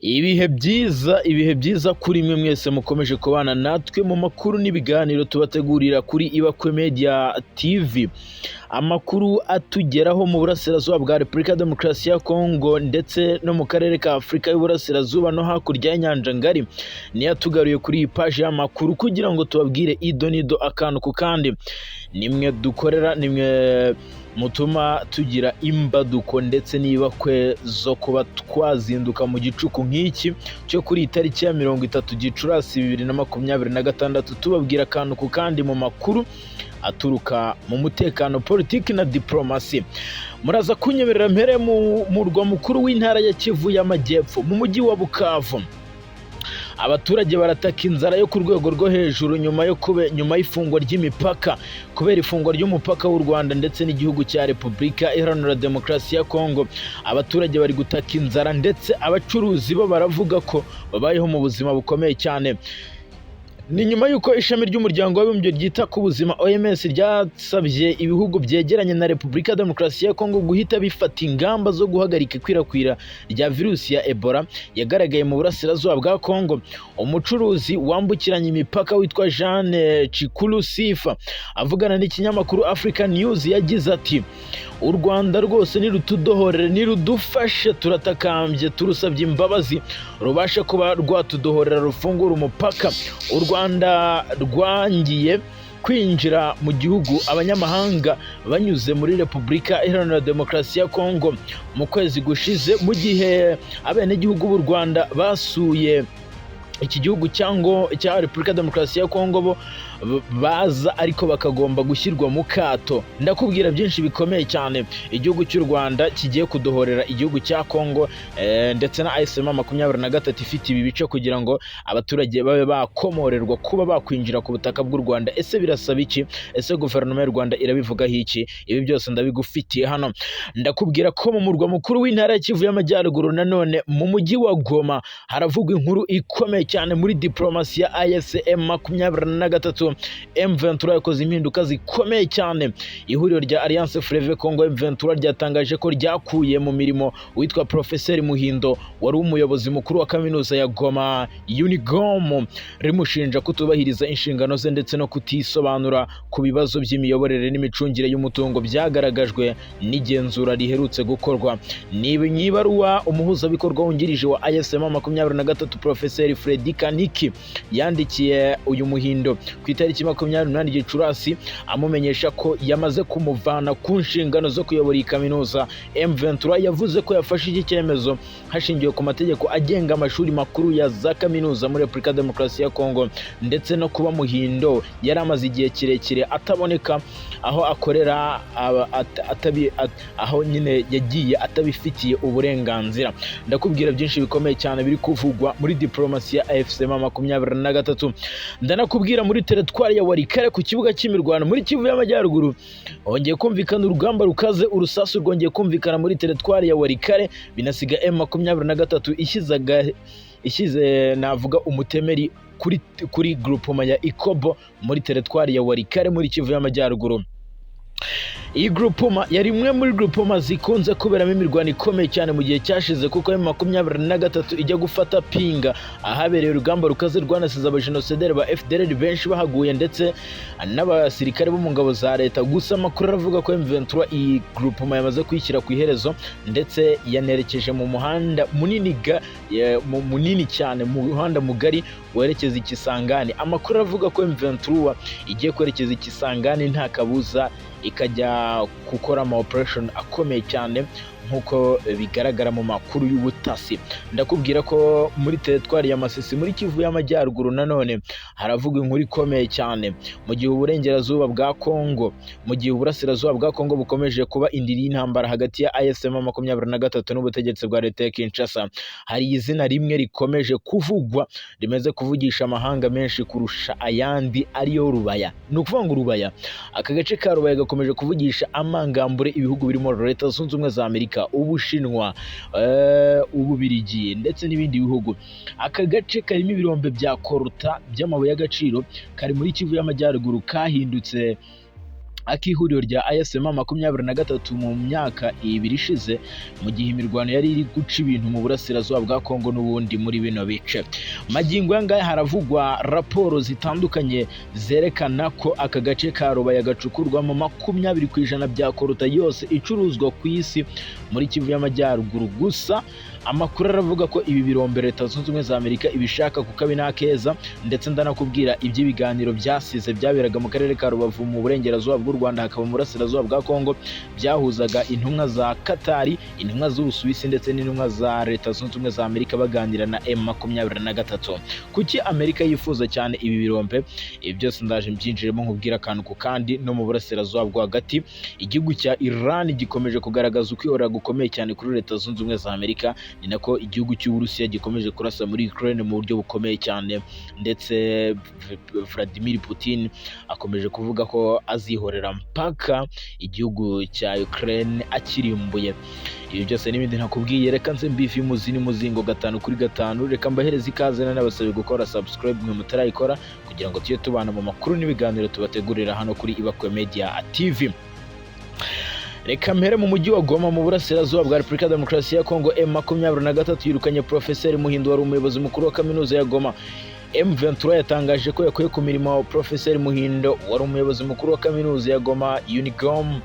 Ibihe byiza, ibihe byiza kuri mwe mwese mukomeje kubana natwe mu makuru n'ibiganiro tubategurira kuri Ibakwe Media TV. Amakuru atugeraho mu burasirazuba bwa Repubulika ya Demokarasi ya Kongo ndetse no mu karere ka Afurika y'Uburasirazuba no hakurya y'inyanja ngari, niyo atugaruye kuri iyi paji y'amakuru kugira ngo tubabwire ido n'ido, akantu ku kandi. Nimwe dukorera, nimwe mutuma tugira imbaduko ndetse n'ibakwe zo kuba twazinduka mu gicuku nk'iki cyo kuri iyi tariki ya 30 Gicurasi 2026, tubabwira akantu ku kandi mu makuru aturuka mu mutekano, politiki na diplomasi. Muraza kunyemerera mpere mu murwa mukuru w'intara ya Kivu y'Amajyepfo, mu mujyi wa Bukavu. Abaturage barataka inzara yo ku rwego rwo hejuru nyuma y'ifungwa ry'imipaka, kubera ifungwa ry'umupaka w'u Rwanda ndetse n'igihugu cya Repubulika Iharanira Demokarasi ya Kongo. Abaturage bari gutaka inzara, ndetse abacuruzi bo baravuga ko babayeho mu buzima bukomeye cyane. Ni nyuma y'uko ishami ry'Umuryango w'Abibumbye ryita ku buzima, OMS, ryasabye ibihugu byegeranye na Repubulika ya Demokarasi ya Kongo guhita bifata ingamba zo guhagarika ikwirakwira rya virusi ya Ebola yagaragaye mu burasirazuba bwa Kongo. Umucuruzi wambukiranya imipaka witwa Jeanne Chikulu Sifa, avugana n'ikinyamakuru African News, yagize ati: "U Rwanda rwose nirutudohorere, nirudufashe, turatakambye, turusabye imbabazi, rubashe kuba rwatudohorera, rufungura umupaka. U Rwanda rwangiye kwinjira mu gihugu abanyamahanga banyuze muri Repubulika Iharanira Demokarasi ya Kongo mu kwezi gushize, mu gihe abenegihugu b'u Rwanda basuye iki gihugu cyangwa cya Repubulika Demokarasi ya Kongo bo baza ariko bakagomba gushyirwa mu kato." Ndakubwira byinshi bikomeye cyane igihugu cy'u Rwanda kigiye kudohorera igihugu cya Kongo ndetse na AFC M23 ifite ibi bice, kugira ngo abaturage babe bakomorerwa kuba bakwinjira ku butaka bw'u Rwanda. Ese birasaba iki? Ese guverinoma y'u Rwanda irabivugaho iki? Ibi byose ndabigufitiye hano. Ndakubwira ko mu murwa mukuru w'intara ya Kivu y'Amajyaruguru, nanone mu mujyi wa Goma, haravugwa inkuru ikomeye cyane muri diplomasi ya AFC M23. M23 yakoze impinduka zikomeye cyane. Ihuriro rya Alliance Fleuve Congo M23 ryatangaje ko ryakuye mu mirimo witwa Professeur Muhindo, wari umuyobozi mukuru wa kaminuza ya Goma, Unigom, rimushinja kutubahiriza inshingano ze ndetse no kutisobanura ku bibazo by'imiyoborere n'imicungire y'umutungo byagaragajwe n'igenzura riherutse gukorwa. Ni ibaruwa umuhuzabikorwa wungirije wa AFC M23, Professeur Freddy Kaniki, yandikiye uyu Muhindo ku itariki 28 Gicurasi, amumenyesha ko yamaze kumuvana ku nshingano zo kuyobora iyi kaminuza. M23 yavuze ko yafashe iki cyemezo hashingiwe ku mategeko agenga amashuri makuru ya za kaminuza muri Repubulika Demokarasi ya Kongo, ndetse no kuba Muhindo yari amaze igihe kirekire ataboneka aho akorera, aho nyine yagiye atabifitiye uburenganzira. Ndakubwira byinshi bikomeye cyane biri kuvugwa muri diplomasi ya AFC M23. Ndanakubwira muri teritwari ya Walikale, ku kibuga cy'imirwano muri Kivu y'Amajyaruguru, hongeye kumvikana urugamba rukaze. Urusasu rwongeye kumvikana muri teritwari ya Walikale, binasiga M23 ishyize, navuga, umutemeri kuri groupement ya Ikobo muri teritwari ya Walikale muri Kivu y'Amajyaruguru. Iyi groupement yari imwe muri groupement zikunze kuberamo imirwano ikomeye cyane mu gihe cyashize, kuko M23 ijya gufata Pinga, ahabereye urugamba rukaze rwanasize abajenosideri ba FDLR benshi bahaguye ndetse n'abasirikare bo mu ngabo za leta. Gusa amakuru aravuga ko M23 iyi groupement yamaze kuyishyira ku iherezo, ndetse yanerekeje mu muhanda munini munini cyane, mu muhanda mugari werekeza i Kisangani. Amakuru aravuga ko M23 igiye kwerekeza i Kisangani nta kabuza, ikajya gukora ama operation akomeye cyane nk'uko bigaragara mu makuru y'ubutasi. Ndakubwira ko muri teritwari ya Masisi muri Kivu y'Amajyaruguru nanone haravugwa inkuru ikomeye cyane. Mu gihe uburengerazuba bwa Kongo, mu gihe uburasirazuba bwa Kongo bukomeje kuba indiri y'intambara hagati ya AFC M23 n'ubutegetsi bwa leta ya Kinshasa, hari izina rimwe rikomeje kuvugwa, rimaze kuvugisha amahanga menshi kurusha ayandi, ariyo Rubaya. Ni ukuvuga ngo Rubaya, aka gace ka Rubaya gakomeje kuvugisha amangambure ibihugu birimo Leta Zunze Ubumwe za Amerika, Ubushinwa, Ububirigi ndetse n'ibindi bihugu. Aka gace karimo ibirombe bya coltan, by'amabuye y'agaciro, kari muri Kivu y'Amajyaruguru, kahindutse Ak'ihuriro rya AFC M23 mu myaka 2 ishize, mu gihe imirwano yari iri guca ibintu mu burasirazuba bwa Kongo n'ubundi muri bino bice. Magingo aya ngaya haravugwa raporo zitandukanye zerekana ko aka gace ka Rubaya gacukurwamo 20% bya koruta yose icuruzwa ku isi muri Kivu y'Amajyaruguru. Gusa amakuru aravuga ko ibi birombe Leta Zunze Ubumwe za Amerika ibishaka kuko abi nakeza, ndetse ndanakubwira iby'ibiganiro byasize byaberaga mu karere ka Rubavu mu burengerazuba bw'u Rwanda, hakaba mu burasirazuba bwa Kongo, byahuzaga intumwa za Katari, intumwa z'Ubusuwisi ndetse n'intumwa za Leta Zunze Ubumwe za Amerika baganira na M23. Kuki Amerika yifuza cyane ibi birombe? Ibi byose ndaje mbyinjiremo nkubwira akantu ku kandi. No mu burasirazuba bwo hagati, igihugu cya Iran gikomeje kugaragaza ukwihorera gukomeye cyane kuri Leta Zunze Ubumwe za Amerika, ni nako igihugu cy'Uburusiya gikomeje kurasa muri Ukraine mu buryo bukomeye cyane, ndetse Vladimir Putin akomeje kuvuga ko azihorera mpaka igihugu cya Ukraine akirimbuye. Ibi byose n'ibindi ntakubwiye, reka nze mbive imuzi n'umuzingo gatanu kuri gatanu. Reka mbahereze ikaze, n'abasabe gukora subscribe mwe mutarayikora, kugira ngo tujye tubana mu makuru n'ibiganiro tubategurira hano kuri Ibakwe Media TV. Reka mpere mu mujyi wa Goma mu burasirazuba bwa Repubulika ya Demokarasi ya Kongo. M23 yirukanye Profeseri Muhindo wari umuyobozi mukuru wa kaminuza ya Goma. M23 yatangaje ko yakuye ku mirimo wa Profeseri Muhindo wari umuyobozi mukuru wa kaminuza ya Goma Unigom,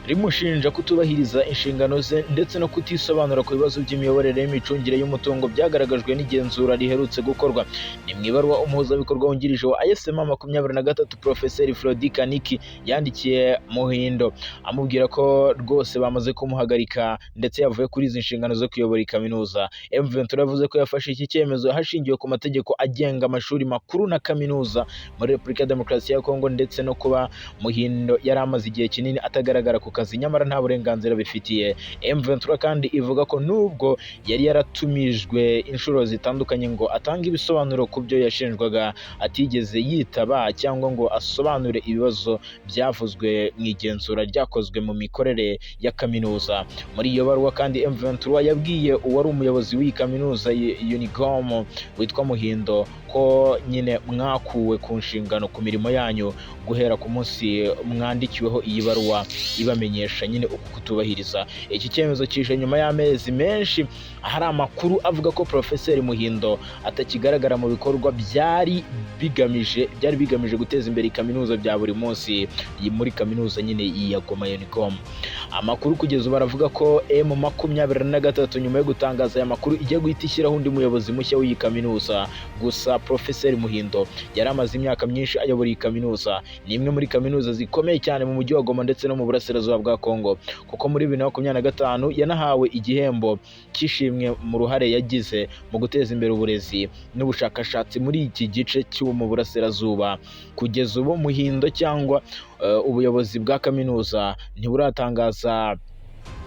rimushinja kutubahiriza inshingano ze ndetse no kutisobanura ku bibazo by'imiyoborere n'imicungire y'umutungo byagaragajwe n'igenzura riherutse gukorwa. Ni mu ibaruwa umuhuzabikorwa wungirije wa AFC M23 Profeseri Frodi Kaniki yandikiye Muhindo, amubwira ko rwose bamaze kumuhagarika ndetse yavuye kuri izi nshingano zo kuyobora iyi kaminuza. M23 yavuze ko yafashe iki cyemezo hashingiwe ku mategeko agenga amashuri makuru na kaminuza muri Repubulika ya Demokarasi ya Kongo, ndetse no kuba Muhindo yari amaze igihe kinini atagaragara ku kazi nyamara nta burenganzira bifitiye. M23 kandi ivuga ko nubwo yari yaratumijwe inshuro zitandukanye ngo atange ibisobanuro ku byo yashinjwaga, atigeze yitaba cyangwa ngo asobanure ibibazo byavuzwe mu igenzura ryakozwe mu mikorere ya kaminuza. Muri iyo baruwa kandi M23 yabwiye uwari umuyobozi w'iyi kaminuza Unigom witwa Muhindo ko nyine mwakuwe ku nshingano ku mirimo yanyu guhera ku munsi mwandikiweho iyi baruwa ibamenyesha nyine uku kutubahiriza. Iki cyemezo kije nyuma y'amezi menshi hari amakuru avuga ko Profeseri Muhindo atakigaragara mu bikorwa byari bigamije guteza imbere kaminuza bya buri munsi muri kaminuza nyine ya Goma Unicom. Amakuru kugeza ubu aravuga ko M23 nyuma yo gutangaza aya makuru igiye guhita ishyiraho undi muyobozi mushya w'iyi kaminuza. Gusa Profeseri Muhindo yari amaze imyaka myinshi ayobora iyi kaminuza. Ni imwe muri kaminuza zikomeye cyane mu mujyi wa Goma ndetse no mu burasirazuba bwa Kongo, kuko muri 2025 yanahawe igihembo cy'ishimwe mu ruhare yagize mu guteza imbere uburezi n'ubushakashatsi muri iki gice cyo mu burasirazuba. Kugeza ubu Muhindo cyangwa ubuyobozi bwa kaminuza ntiburatangaza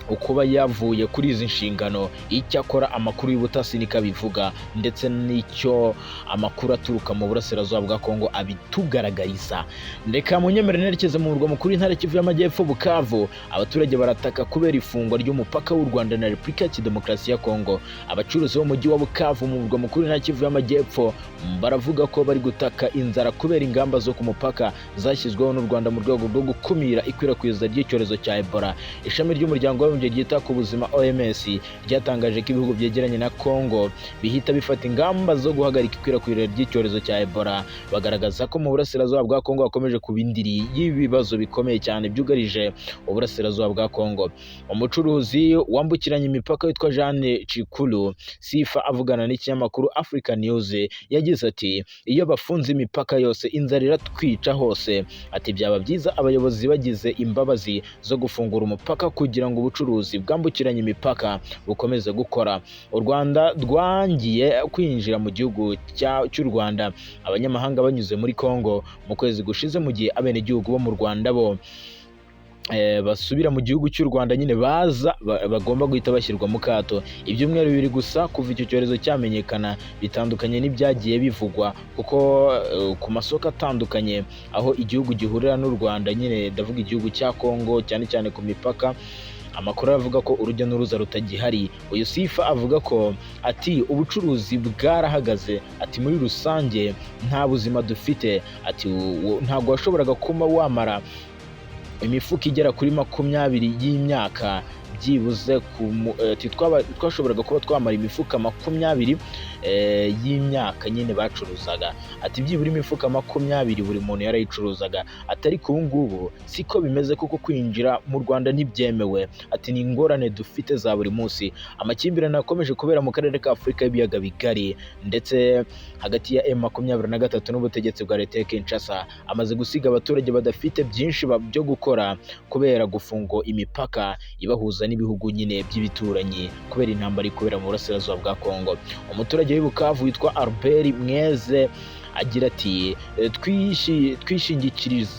ukuba yavuye kuri izi nshingano. Icyakora amakuru y'ubutasi niko abivuga, ndetse n'icyo amakuru aturuka mu burasirazuba bwa Kongo abitugaragariza. Reka munyemere nerekeze mu murwa mukuru w'intara Kivu y'Amajyepfo, Bukavu. Abaturage barataka kubera ifungwa ry'umupaka w'u Rwanda na Repubulika ya Demokarasi ya Kongo. Abacuruzi bo mu mujyi wa Bukavu mu murwa mukuru w'intara Kivu y'Amajyepfo baravuga ko bari gutaka inzara kubera ingamba zo ku mupaka zashyizweho n'u Rwanda mu rwego rwo gukumira ikwirakwiza ry'icyorezo cya Ebola. Ishami ry'umuryango w'abibumbye ryita ku buzima OMS ryatangaje ko ibihugu byegeranye na Congo bihita bifata ingamba zo guhagarika ikwirakwira ry'icyorezo cya Ebola, bagaragaza ko mu burasirazuba bwa Congo hakomeje kuba indiri y'ibibazo bikomeye cyane byugarije uburasirazuba bwa Congo. Umucuruzi wambukiranya imipaka witwa Jeanne Chikulu Sifa avugana n'ikinyamakuru Africa News yagize ati: "Iyo bafunze imipaka yose inzara iratwica hose." Ati: "Byaba byiza abayobozi bagize imbabazi zo gufungura umupaka kugira ngo ubucuruzi bwambukiranya imipaka bukomeze gukora." U Rwanda rwangiye kwinjira mu gihugu cy'u Rwanda abanyamahanga banyuze muri Congo mu kwezi gushize, mu gihe abenegihugu bo mu Rwanda bo basubira mu gihugu cy'u Rwanda nyine baza bagomba guhita bashyirwa mu kato ibyumweru 2 gusa kuva icyo cyorezo cyamenyekana, bitandukanye n'ibyagiye bivugwa, kuko ku masoko atandukanye aho igihugu gihurira n'u Rwanda, nyine ndavuga igihugu cya Congo, cyane cyane ku mipaka, amakuru aravuga ko urujya n'uruza rutagihari. Uyu Sifa avuga ko ati: "Ubucuruzi bwarahagaze." Ati: "Muri rusange nta buzima dufite." Ati: "Ntabwo washoboraga kuba wamara Imifuka igera kuri 20 y'imyaka byibuze twashoboraga kuba twamara imifuka 20 y'imyaka nyine bacuruzaga. Ati byibura imifuka 20 buri muntu yarayicuruzaga. Ati ariko ubu ngubu siko bimeze, kuko kwinjira mu Rwanda ntibyemewe. Ati ni ingorane dufite za buri munsi. Amakimbirane akomeje kubera mu karere ka Afurika y'Ibiyaga Bigari, ndetse hagati ya M23 n'ubutegetsi bwa leta ya Kinshasa, amaze gusiga abaturage badafite byinshi byo gukora kubera gufungwa imipaka ibahuza n'ibihugu nyine by'ibituranyi, kubera intambara ikubera mu burasirazuba bwa Kongo. Umuturage w'i Bukavu witwa Albert Mweze agira ati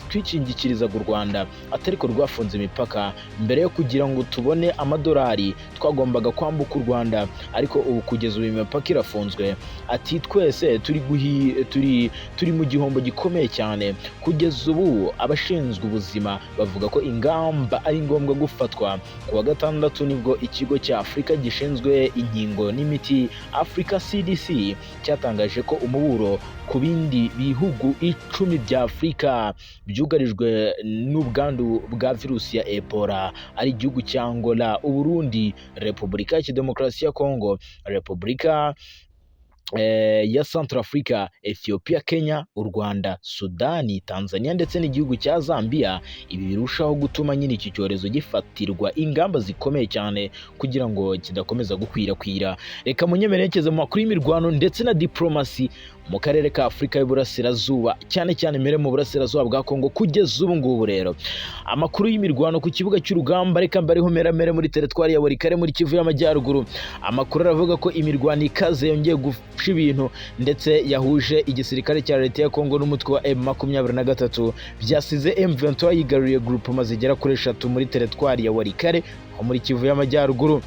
"Twishingikirizaga u Rwanda, ariko rwafunze imipaka. Mbere yo kugira ngo tubone amadolari twagombaga kwambuka u Rwanda, ariko ubu kugeza ubu imipaka irafunzwe." Ati twese turi mu gihombo gikomeye cyane. Kugeza ubu abashinzwe ubuzima bavuga ko ingamba ari ngombwa gufatwa. Ku wa gatandatu nibwo ikigo cya Afurika gishinzwe inkingo n'imiti, Africa CDC, cyatangaje ko umuburo ku bindi bihugu 10 bya Afurika byugarijwe n'ubwandu bwa virusi ya Ebola ari igihugu cya Angola, Uburundi, Repubulika ya Demokarasi ya Kongo, Repubulika ya Centrafrica, Ethiopia, Kenya, u Rwanda, Sudani, Tanzania ndetse n'igihugu cya Zambia. Ibi birushaho gutuma nyine iki cyorezo gifatirwa ingamba zikomeye cyane kugira ngo kidakomeza gukwirakwira. Reka munyemerekeze mu makuru y'imirwano ndetse na diplomasi mu karere ka Afurika y'Uburasirazuba, cyane cyane mbere mu burasirazuba bwa Kongo. Kugeza ubu ngubu rero, amakuru y'imirwano ku kibuga cy'urugamba, reka mbariho meramere muri teritwari ya Walikale muri Kivu y'Amajyaruguru. Amakuru aravuga ko imirwano ikaze yongeye guca ibintu, ndetse yahuje igisirikare cya leta ya Kongo n'umutwe wa M23, byasize M23 yigaruriye groupement zigera kuri eshatu muri teritwari ya Walikale ho muri Kivu y'Amajyaruguru.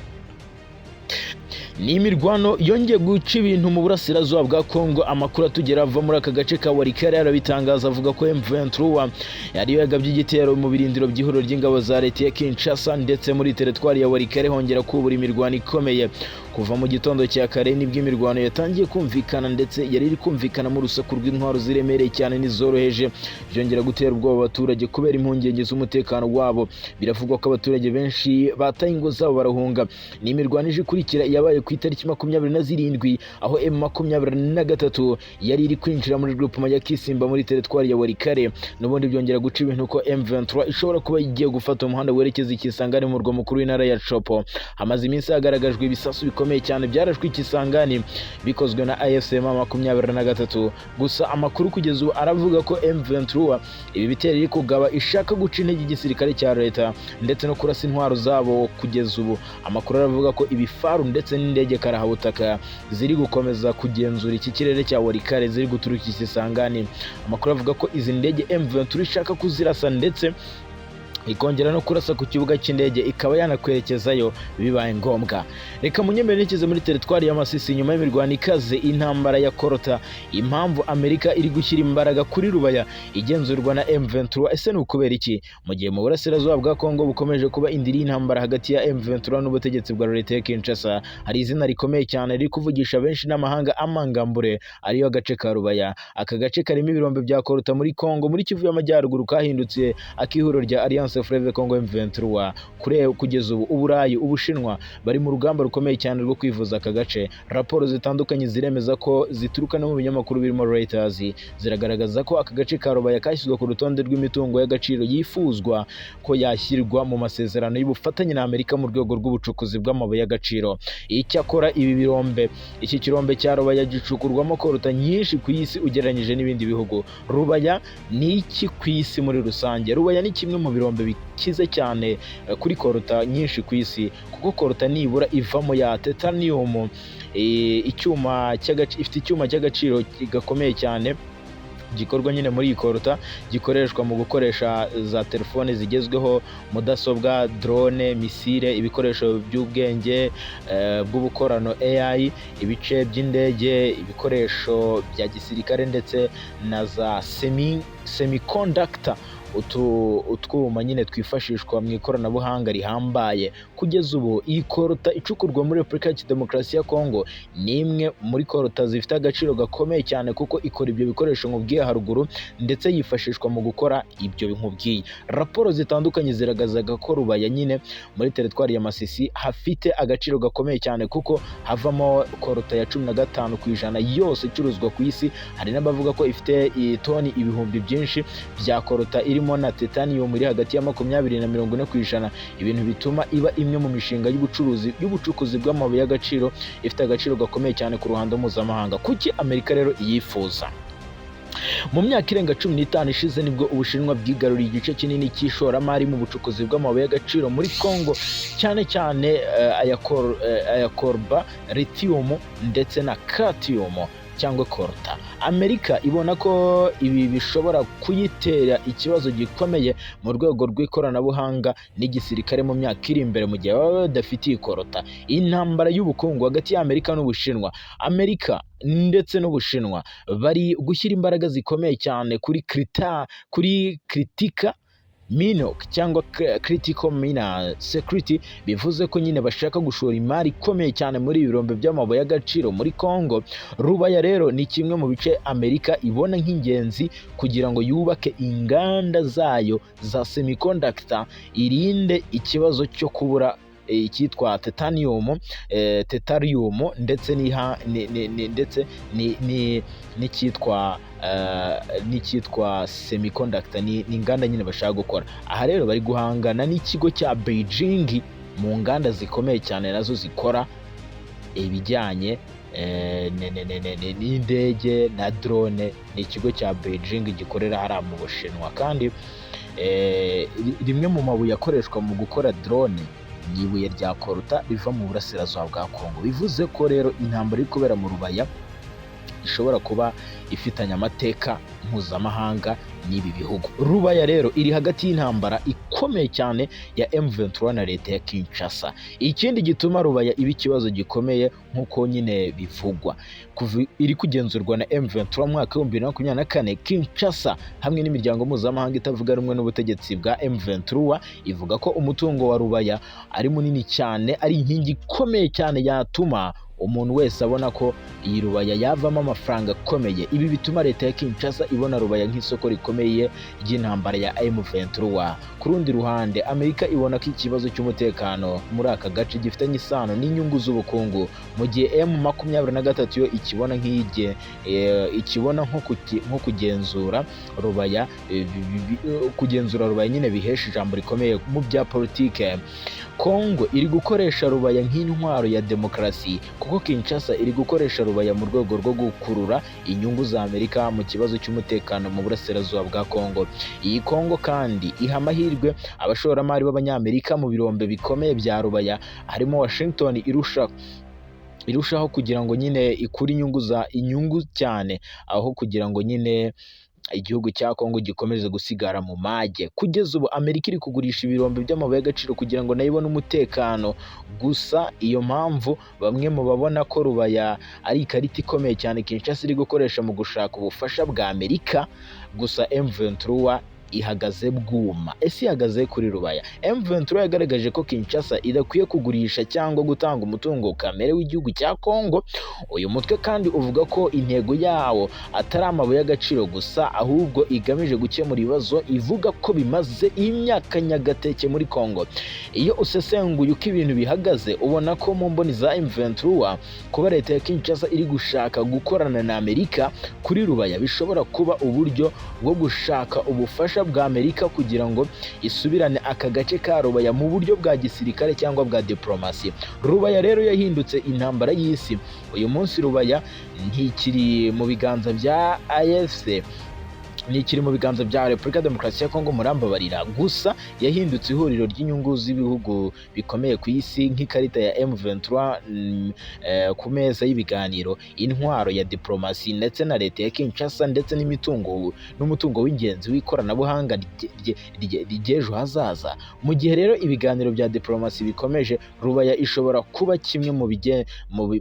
Ni imirwano yongeye guca ibintu mu burasirazuba bwa Kongo. Amakuru atugera ava muri aka gace ka Walikale arabitangaza, avuga ko M23 yari yagabye igitero mu birindiro by'ihuriro ry'ingabo za leta ya Kinshasa, ndetse muri teritwari ya Walikale hongera kubura imirwano ikomeye. Kuva mu gitondo cya kare nibwo imirwano yatangiye kumvikana, ndetse yari iri kumvikana mu rusaku rw'intwaro ziremereye cyane n'izoroheje, byongera gutera ubwoba abaturage kubera impungenge z'umutekano wabo. Biravugwa ko abaturage benshi bataye ingo zabo barahunga. Ni imirwano ije ikurikira yabaye ku itariki 27, aho M23 yari iri kwinjira muri groupement ya Kisimba muri teritwari ya Walikale. N'ubundi byongera guca ibintu ko M23 ishobora kuba igiye gufata umuhanda werekeza i Kisangani, mu murwa mukuru w'intara ya Tshopo. Hamaze iminsi hagaragajwe ibisasu bikomeye cyane byarashwe i Kisangani bikozwe na AFC M23. Gusa amakuru kugeza ubu aravuga ko M23 ibi bitero iri kugaba ishaka guca intege igisirikare cya leta ndetse no kurasa intwaro zabo. Kugeza ubu amakuru aravuga ko ibifaru ndetse n'indege karahabutaka ziri gukomeza kugenzura iki kirere cya Walikale ziri guturuka i Kisangani. Amakuru avuga ko izi ndege M23 ishaka kuzirasa, ndetse ikongera no kurasa ku kibuga cy'indege, ikaba yanakwerekezayo bibaye ngombwa. Reka munyemerekeze muri teritwari ya Masisi nyuma y'imirwano ikaze. Intambara ya Korota, impamvu Amerika iri gushyira imbaraga kuri Rubaya igenzurwa na M23, ese ni ukubera iki? Mu gihe mu burasirazuba bwa Kongo bukomeje kuba indiri y'intambara hagati ya M23 n'ubutegetsi bwa leta ya Kinshasa, hari izina rikomeye cyane riri kuvugisha benshi n'amahanga amangambure, ariyo agace ka Rubaya. Aka gace karimo ibirombe bya Korota muri Kongo, muri Kivu y'Amajyaruguru, kahindutse akihuriro rya Alliance Fleuve Congo M23. Kure kugeza ubu Uburayi, Ubushinwa bari mu rugamba rukomeye cyane rwo kwivuza aka gace. Raporo zitandukanye ziremeza ko zituruka no mu binyamakuru birimo Reuters, ziragaragaza ko aka gace ka Rubaya kashyizwe ku rutonde rw'imitungo y'agaciro yifuzwa ko yashyirwa mu masezerano y'ubufatanye na Amerika mu rwego rw'ubucukuzi bw'amabuye y'agaciro. Icyakora ibi birombe, iki kirombe cya Rubaya gicukurwamo koruta nyinshi ku isi ugereranyije n'ibindi bihugu. Rubaya ni iki ku isi muri rusange? Rubaya ni kimwe mu birombe bikize cyane kuri koruta nyinshi ku isi, kuko koruta nibura ivamo ya titanium, icyuma ifite icyuma cy'agaciro gakomeye cyane gikorwa nyine muri iyi koruta, gikoreshwa mu gukoresha za telefone zigezweho, mudasobwa, drone, misile, ibikoresho by'ubwenge bw'ubukorano AI, ibice by'indege, ibikoresho bya gisirikare ndetse na za semiconductor. utwuma nyine twifashishwa mu ikoranabuhanga rihambaye. Kugeza ubu iyi coltan icukurwa muri Repubulika ya Demokarasi ya Kongo ni imwe muri coltan zifite agaciro gakomeye cyane, kuko ikora ibyo bikoresho nkubwiye haruguru, ndetse yifashishwa mu gukora ibyo nkubwiye. Raporo zitandukanye zigaragaza ko Rubaya nyine muri teritwari ya Masisi hafite agaciro gakomeye cyane, kuko havamo coltan ya 15% yose icuruzwa ku isi. Hari n'abavuga ko ifite toni ibihumbi byinshi bya coltan irimo na titanium iri hagati ya 20 na 40%, ibintu bituma iba imwe mu mishinga y'ubucuruzi y'ubucukuzi bw'amabuye y'agaciro ifite agaciro gakomeye cyane ku ruhando mpuzamahanga. Kuki Amerika rero iyifuza? Mu myaka irenga 15 ishize nibwo Ubushinwa bwigaruriye igice kinini cy'ishoramari mu bucukuzi bw'amabuye y'agaciro muri Congo, cyane cyane aya cobalt, lithium ndetse na calcium cyangwa coltan. Amerika ibona ko ibi bishobora kuyitera ikibazo gikomeye mu rwego rw'ikoranabuhanga n'igisirikare mu myaka iri imbere, mu gihe baba badafite iyi coltan. Intambara y'ubukungu hagati ya Amerika n'Ubushinwa. Amerika ndetse n'Ubushinwa bari gushyira imbaraga zikomeye cyane kuri critical mineral cyangwa critical mineral security, bivuze ko nyine bashaka gushora imari ikomeye cyane muri ibi birombe by'amabuye y'agaciro muri Congo. Rubaya rero ni kimwe mu bice Amerika ibona nk'ingenzi kugira ngo yubake inganda zayo za semiconductor, irinde ikibazo cyo kubura icyitwa titanium, titanium ndetse n'iha ni- ni- ni- ndetse n'icyitwa semiconductor. Ni inganda nyine bashaka gukora. Aha rero bari guhangana n'ikigo cya Beijing mu nganda zikomeye cyane nazo zikora ibijyanye n'indege na drone. Ni ikigo cya Beijing gikorera hariya mu Bushinwa, kandi rimwe mu mabuye akoreshwa mu gukora drone ni ibuye rya coltan riva mu burasirazuba bwa Kongo. Bivuze ko rero intambara iri kubera mu Rubaya ishobora kuba ifitanye amateka mpuzamahanga n'ibi bihugu. Rubaya rero iri hagati y'intambara ikomeye cyane ya M23 na leta ya Kinshasa. Ikindi gituma Rubaya iba ikibazo gikomeye, nk'uko nyine bivugwa, kuva iri kugenzurwa na M23 mu mwaka wa 2024, Kinshasa hamwe n'imiryango mpuzamahanga itavuga rumwe n'ubutegetsi bwa M23 ivuga ko umutungo wa Rubaya ari munini cyane, ari inkingi ikomeye cyane yatuma umuntu wese abona ko iyi Rubaya yavamo amafaranga akomeye. Ibi bituma leta ya Kinshasa ibona Rubaya nk'isoko rikomeye ry'intambara ya M23. Ku rundi ruhande, Amerika ibona ko ikibazo cy'umutekano muri aka gace gifitanye isano n'inyungu z'ubukungu, mu gihe M23 yo ikibona nk'iyige ikibona nko kugenzura Rubaya kugenzura Rubaya nyine bihesha ijambo rikomeye mu bya politike. Kongo iri gukoresha Rubaya nk'intwaro ya demokarasi, kuko Kinshasa iri gukoresha Rubaya mu rwego rwo gukurura inyungu za Amerika mu kibazo cy'umutekano mu burasirazuba bwa Kongo. Iyi Kongo kandi iha amahirwe abashoramari b'Abanyamerika mu birombe bikomeye bya Rubaya, harimo Washington irushaho kugira ngo nyine ikure inyungu za inyungu cyane, aho kugira ngo nyine igihugu cya Kongo gikomeze gusigara mu mage. Kugeza ubu Amerika iri kugurisha ibirombe by'amabuye y'agaciro kugira ngo nayo ibone umutekano. Gusa iyo mpamvu bamwe mu babona ko Rubaya ari ikarita ikomeye cyane Kinshasa iri gukoresha mu gushaka ubufasha bwa Amerika. Gusa M23 ihagaze bwuma. Ese ihagaze kuri Rubaya? M23 yagaragaje ko Kinshasa idakwiye kugurisha cyangwa gutanga umutungo kamere w'igihugu cya Kongo. Uyu mutwe kandi uvuga ko intego yawo atari amabuye y'agaciro gusa, ahubwo igamije gukemura ibibazo ivuga ko bimaze imyaka nyagateke muri Kongo. Iyo usesenguye uko ibintu bihagaze, ubona ko mu mboni za M23 kuba leta ya Kinshasa iri gushaka gukorana na Amerika kuri Rubaya bishobora kuba uburyo bwo gushaka ubufasha bwa Amerika kugira ngo isubirane aka gace ka Rubaya mu buryo bwa gisirikare cyangwa bwa diplomasi. Rubaya rero yahindutse intambara y'isi. Uyu munsi Rubaya ntikiri mu biganza bya AFC, ntikiri mu biganza bya Repubulika Demokarasi ya Kongo, murambabarira. Gusa yahindutse ihuriro ry'inyungu z'ibihugu bikomeye ku isi, nk'ikarita ya M23 ku meza y'ibiganiro, intwaro ya diplomasi ndetse na leta ya Kinshasa, ndetse n'imitungo n'umutungo w'ingenzi w'ikoranabuhanga ry'ejo hazaza. Mu gihe rero ibiganiro bya diplomasi bikomeje, Rubaya ishobora kuba kimwe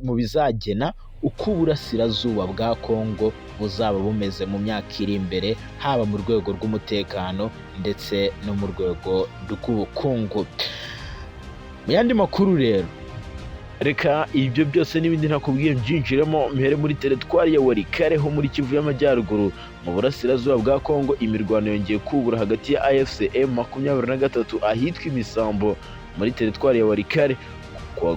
mu bizagena uko uburasirazuba bwa Kongo buzaba bumeze mu myaka iri imbere, haba mu rwego rw'umutekano ndetse no mu rwego rw'ubukungu. Mu yandi makuru rero, reka ibyo byose n'ibindi ntakubwiye mbyinjiremo, mpere muri teritwari ya Walikale ho muri Kivu y'Amajyaruguru mu burasirazuba bwa Kongo. Imirwano yongeye kubura hagati ya AFC M23 ahitwa Imisambo muri teritwari ya Walikale.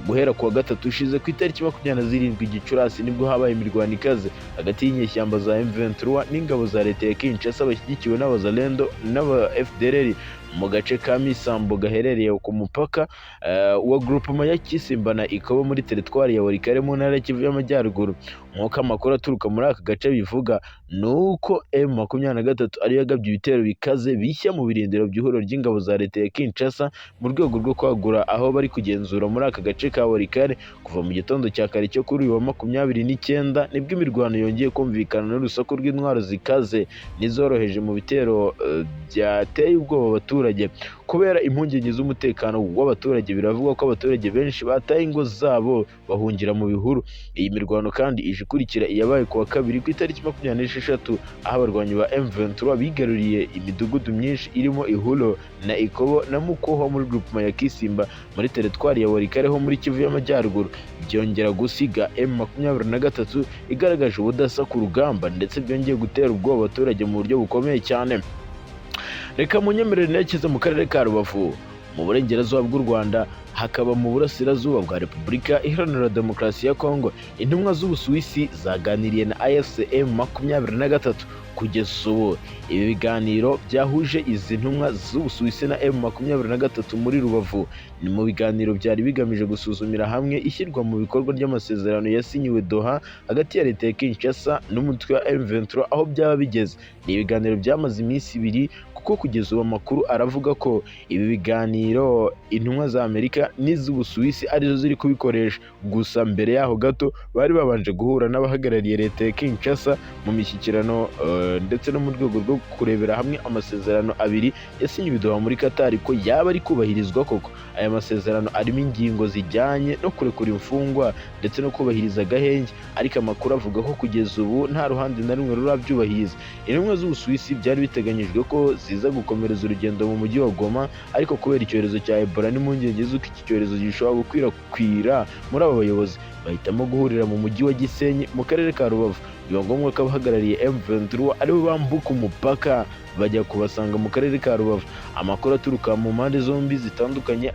Guhera kuwa gatatu ushize ku itariki 27 Gicurasi, nibwo habaye imirwano ikaze hagati y'inyeshyamba za M23 n'ingabo za leta ya Kinshasa bashyigikiwe n'Abazalendo n'aba FDLR mu gace ka Misambo gaherereye ku mupaka wa groupement ya Kisimba na Ikobo muri teritwari ya Walikale mu ntara ya Kivu y'Amajyaruguru. Nk'uko amakuru aturuka muri aka gace bivuga, ni uko M23 ariyo yagabye ibitero bikaze bishya mu birindiro by'ihuriro ry'ingabo za leta ya Kinshasa mu rwego rwo kwagura aho bari kugenzura muri aka gace ka Walikale. Kuva mu gitondo cya kare cyo kuri uyu wa 29, nibwo imirwano yongeye kumvikana n'urusaku rw'intwaro zikaze n'izoroheje mu bitero byateye ubwoba abaturage. Kubera impungenge z'umutekano w'abaturage, biravugwa ko abaturage benshi bataye ingo zabo bahungira mu bihuru. Iyi mirwano kandi ije ikurikira iyabaye ku wa kabiri ku itariki 26, aho abarwanyi ba M23 bigaruriye imidugudu myinshi irimo Ihulo na Ikobo na Mukoho muri groupement ya Kisimba muri teritwari ya Walikale ho muri Kivu y'Amajyaruguru, byongera gusiga M23 igaragaje ubudasa ku rugamba, ndetse byongeye gutera ubwoba abaturage mu buryo bukomeye cyane. Reka munyemerere nerekeze mu karere ka Rubavu mu burengerazuba bw'u Rwanda, hakaba mu burasirazuba bwa Repubulika Iharanira Demokarasi ya Kongo. Intumwa z'Ubusuwisi zaganiriye na AFC M23. Kugeza ubu ibi biganiro byahuje izi ntumwa z'Ubusuwisi na M23 muri Rubavu ni mu biganiro byari bigamije gusuzumira hamwe ishyirwa mu bikorwa ry'amasezerano yasinyiwe Doha hagati ya leta ya Kinshasa n'umutwe wa M23 aho byaba bigeze. Ni ibiganiro byamaze iminsi 2, kuko kugeza ubu amakuru aravuga ko ibi biganiro intumwa za Amerika n'iz'Ubusuwisi arizo ziri kubikoresha. Gusa mbere yaho gato bari babanje guhura n'abahagarariye leta ya Kinshasa mu mishyikirano ndetse no mu rwego rwo kurebera hamwe amasezerano abiri yasinyiwe Doha muri Qatar ko yaba ari kubahirizwa koko. Aya masezerano arimo ingingo zijyanye no kurekura imfungwa ndetse no kubahiriza agahenge, ariko amakuru avuga ko kugeza ubu nta ruhande na rumwe rurabyubahiriza. Intumwa z'Ubusuwisi byari biteganyijwe ko ziza gukomereza urugendo mu mujyi wa Goma, ariko kubera icyorezo cya Ebola n'impungenge z'uko iki cyorezo gishobora gukwirakwira muri aba bayobozi, bahitamo guhurira mu mujyi wa Gisenyi mu karere ka Rubavu. Biba ngombwa ko abahagarariye M23 aribo bambuka umupaka bajya kubasanga mu karere ka Rubavu. Amakuru aturuka mu mpande zombi zitandukanye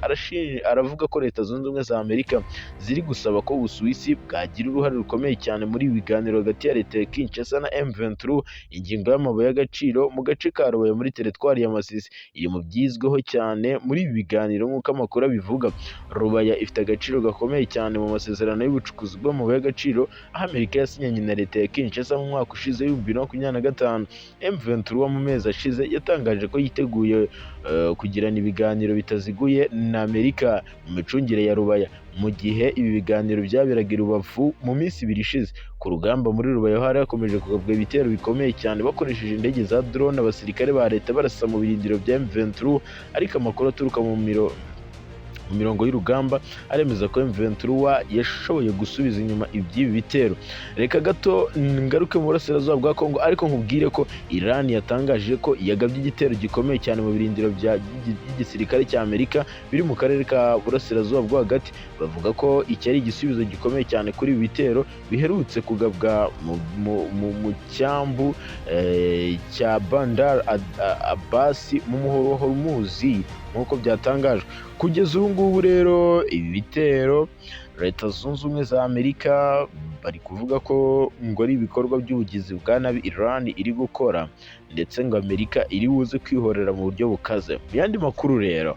aravuga ko Leta Zunze Ubumwe za Amerika ziri gusaba ko Ubusuwisi bwagira uruhare rukomeye cyane muri ibi biganiro hagati ya leta ya Kinshasa na M23. Ingingo y'amabuye y'agaciro mu gace ka Rubavu muri teritwari ya Masisi iri mu byizweho cyane muri ibi biganiro nk'uko amakuru abivuga. Rubaya ifite agaciro gakomeye cyane mu masezerano y'ubucukuzi bw'amabuye y'agaciro, aho Amerika yasinyanye na leta ya Kinshasa mu mwaka ushize w'2025. M23 mu mezi ashize yatangaje ko yiteguye kugirana ibiganiro bitaziguye na Amerika mu micungire ya Rubaya, mu gihe ibi biganiro byaberaga i Rubavu mu minsi 2 ishize. Ku rugamba muri Rubaya hari hakomeje kugabwa ibitero bikomeye cyane bakoresheje indege za drone, abasirikare ba leta barasa mu birindiro bya M23, ariko amakuru aturuka mu mirongo y'urugamba aremeza ko M23 yashoboye gusubiza inyuma iby'ibi bitero. Reka gato ngaruke mu burasirazuba bwa Kongo, ariko nkubwire ko Iran yatangaje ko yagabye igitero gikomeye cyane mu birindiro by'igisirikare cya Amerika biri mu karere ka burasirazuba bwo hagati. Bavuga ko iki ari igisubizo gikomeye cyane kuri ibi bitero biherutse kugabwa mu cyambu cya Bandar Abbas mu muhoro wa Hormuz nk'uko byatangajwe. Kugeza ubu ngubu rero ibi bitero Leta Zunze Ubumwe za Amerika bari kuvuga ko ngo ari ibikorwa by'ubugizi bwa nabi Iran iri gukora, ndetse ngo Amerika iri buze kwihorera mu buryo bukaze. Mu yandi makuru rero,